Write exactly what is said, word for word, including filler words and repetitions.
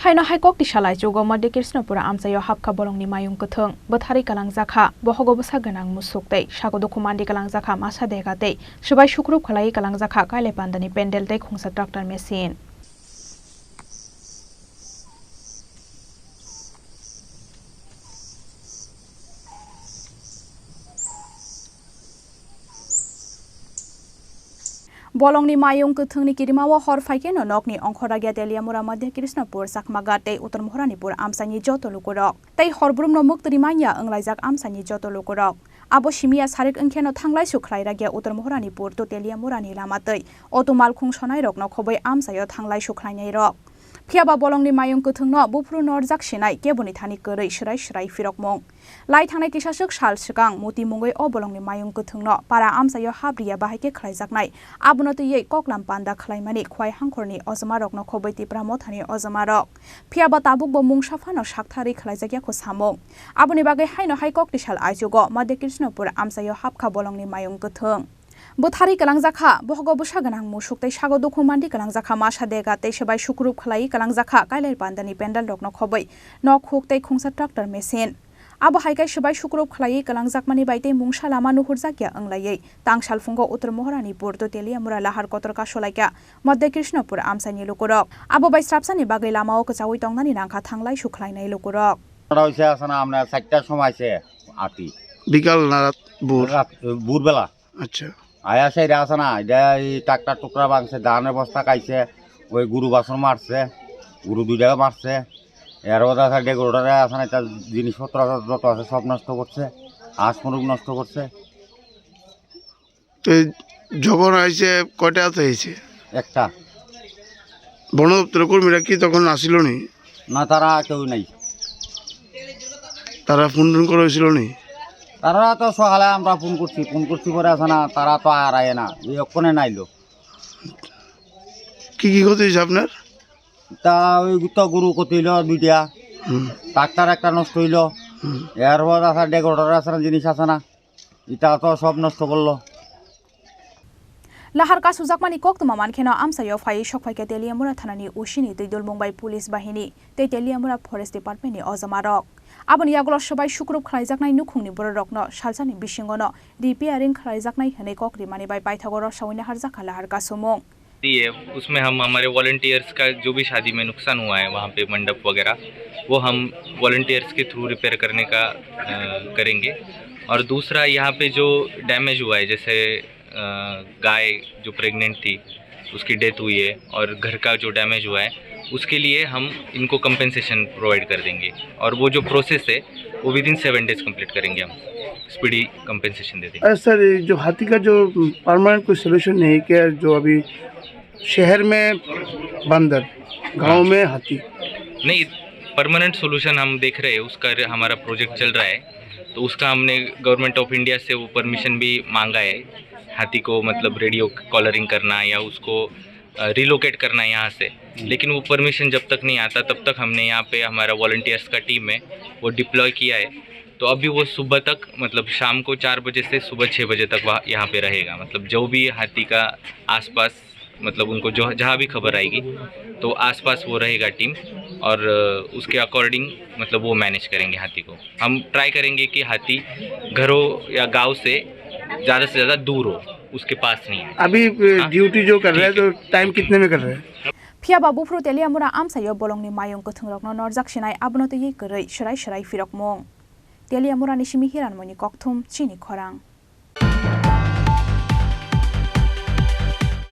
Haino hai kok tisa laichugo Madhya Krishnapur amchaio hapkha bolongni mayung kwthwng, bwtharwi kwlangjakha, bohogo bwsa gwnang musuk tei sago dukhu mandi kwlangjakha masa dega tei swbai sukrup khlaiwi kwlangjakha kailai pandani pendel tei khungsa tractor machine. Bolongni mayung kwthwngni kirimao hor phaikhe no nokni ongkhoragya Teliamura Madhya Krishnapur Chakmagat tei Uttar Moharanipur amchaini joto lukurok tei horbrumno mwktwrwi manya wnglaijak amchaini joto lukurok. Abo simiya sarik wngkheno thanglaisu khlairakya Uttar Moharanipur to Teliamurani lama tei auto malkhung sonairokno khobwi amchaio thanglaisu khlainairok. Phiyaba bolongni mayung kwthwngno buphuru norjak sinai keboni thani kwrwi swrai swrai phirokmung. Lai thangnai kisaswk sal swkang muti mungwi o bolongni mayung kwthwngno para amchaio hapriya bahai khe khlaijaknai, abono twiwi koklam panda khlaimani Khwai Hangkhorni ojomarokno khobwi Tipra Mothani ojomarok. Phiyaba tabukbo mungsa phano saktharwi khlaijakya kho samung. Aboni bagwi haino hai kok tisal aichugo Madhya Krishnapur amchaio hapkha bolongni mayung kwthwng. Bwtharwi kwlangjakha, bohogo bwsa gwnang musuk tei sago dukhu mandi kwlangjakha masa dega tei swbai sukrup khlaiwi kwlangjakha kailai pandani pendalrokno khobwi nok huk tei khungsa tractor machine. Abo hai khe swbai sukrup khlaiwi kwlangjakmani bai tei mungsa lama nuhurjakya wnglaiwi tangsalphungo Uttar Moharanipur to Teliamura lahar kotor kasulaikha Madhya Krishnapur amchaini lukurok. Abo bai srapsani bagwi lamao kwchaui tongnani nangkha thanglaisu khlainai lukurok. ঘটনাটা হয়েছে আছে না আপনার চারটার সময় আছে আতি বিকাল না রাত ভোর? রাত, ভোরবেলা। আচ্ছা। আয়া সেই আছে না, এটা এই ট্রাক্টর টুকরা ভাঙছে, ধানের বস্তা খাইছে, ওই গরু বাছুর মারছে, গরু দুইটাকে মারছে। এর মধ্যে আছে ডেকোরেটরে আছে না, এটা জিনিসপত্র আছে, যত আছে সব নষ্ট করছে, হাঁস মুরগ নষ্ট করছে। তো এই যখন আইছে, কয়টা হাতে আইছে? একটা। বন দপ্তরের কর্মীরা কি তখন আসিল নি? না, তারা কেউ নাই। তারা ফোন টোন করা হয়েছিল নি? তারা তো সকালে আমরা ফোন করছি, ফোন করছি পরে আছে না, তারা তো আর আয় না, এই অক্ষণে নাইলো। কি কি ক্ষতি হয়েছে আপনার? তা ওই তো গরু ক্ষতি হইলো দুইটা, হুম। ট্রাক্টর একটা নষ্ট হইলো, হুম। এরপর আছে ডেকোরেটর আছে না, জিনিস আছে না, এটা তো সব নষ্ট করলো। Lahar kasujakmani koktwma mankheno amchaio phaiwi sokphaikha Teliamura thanani O C ni twi dulmung bai police bahini tei Teliamura Forest Department ni ojomarok. Aboni yagulo swbai sukrup khlaijaknai nukhungni bororokno salsani bisingono repairing khlaijaknai hwnwi kok rimani bai paithago rwsaui naharjakha lahar kasumung. ये, उसमें हम हमारे वॉलंटियर्स का जो भी शादी में नुकसान हुआ है वहाँ पे मंडप वगैरह, वो हम वॉलंटियर्स के थ्रू रिपेयर करने का, अ, करेंगे। और दूसरा यहाँ पे जो डैमेज हुआ है, जैसे, अ, गाय जो प्रेग्नेंट थी, उसकी डेथ हुई है और घर का जो डैमेज हुआ है, उसके लिए हम इनको कंपेंसेशन प्रोवाइड कर देंगे। और वो जो प्रोसेस है, वो with in seven days complete करेंगे हम, स्पीडी कंपेंसेशन दे देंगे। अरे सर, ये जो हाथी का जो परमानेंट कोई सॉल्यूशन नहीं है क्या, जो अभी शहर में बंदर, गांव में हाथी? नहीं, परमानेंट सॉल्यूशन हम देख रहे हैं, उसका रे-, हमारा प्रोजेक्ट चल रहा है, तो उसका हमने गवर्नमेंट ऑफ इंडिया से वो परमिशन भी मांगा है, हाथी को मतलब रेडियो कॉलरिंग करना या उसको, अ, रिलोकेट करना यहाँ से। लेकिन वो परमिशन जब तक नहीं आता, तब तक हमने यहाँ पे, हमारा वॉलंटियर्स का टीम है, वो डिप्लॉय किया है। तो अभी वो सुबह तक, मतलब शाम को चार बजे से सुबह छः बजे तक वहाँ, यहाँ पे रहेगा। मतलब जो भी हाथी का आसपास, मतलब उनको जो, जहाँ भी खबर आएगी, तो आसपास वो रहेगा टीम, और, अ, उसके अकॉर्डिंग, मतलब वो मैनेज करेंगे हाथी को। हम ट्राई करेंगे कि हाथी घरों या गांव से ज़्यादा से ज़्यादा दूर हो, उसके पास नहीं आए। अभी, अ, हाँ? ड्यूटी जो कर रहे हैं, ठीक है। तो टाइम कितने में कर रहे हैं? Phiyaba buphuru Teliamura amchaio bolongni mayung kwthwngrokno norjak sinai abono twiwi kwrwi swrai swrai phirokmung. Teliamurani simi Hiranmoini kokthum chini khorang.